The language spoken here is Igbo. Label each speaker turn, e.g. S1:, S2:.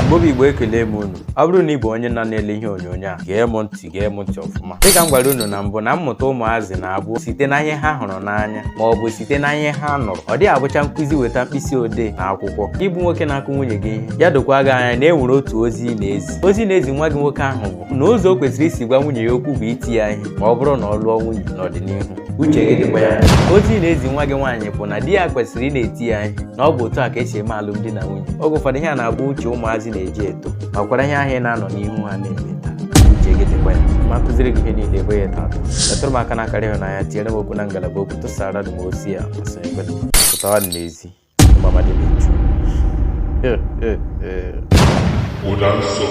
S1: Igbo bụ Igbo, ekele m unu. Ọ bụrụ na ị bụ onye nna na-ele ihe onyonyo a, gee m ntị, gee m ntị ọfụma. Dịka m gwara unu na mbụ na mmụta ụmụazị na-abụ site na ihe ha hụrụ n'anya ma ọ bụ site na ihe ha nụrụ. Ọ dịghị abụcha nkụzi weta mkpịsị odee na akwụkwọ. Ịbụ nwoke na-akụ nwunye gị ihe, ya dokwa gị anya na e nwere otu ozi ị na-ezi. Ozi ị na-ezi nwa gị nwoke ahụ bụ na ụzọ o kwesịrị isi gwa nwunye ya okwu bụ iti ya ihe ma ọ bụrụ na ọ lụọ nwunye n'ọdịnihu. Uche gị dịkwa ya. Ozi ị na-ezi nwa gị nwaanyị bụ na di ya kwesịrị ị na-eti ya ihe, na ọ bụ otu a ka esi eme alụmdi na nwunye. Oge ụfọdụ ihe a na-abụ uche ụmụazị na-eji eto, ma kwara ihe ahụ ị na-anọ n'ihu ha na-eme taa. Uche gị dịkwa ya. Ma kụziri gị ihe niile ebe ya tata. Metụrụ m aka n'akara ịhụnanya, tinyere m okwu na ngalaba okwu, tụsara m ozi ya ma sonyekwe. Pụtawa n'ezi mama dị na-echu.
S2: Ụda nsọ.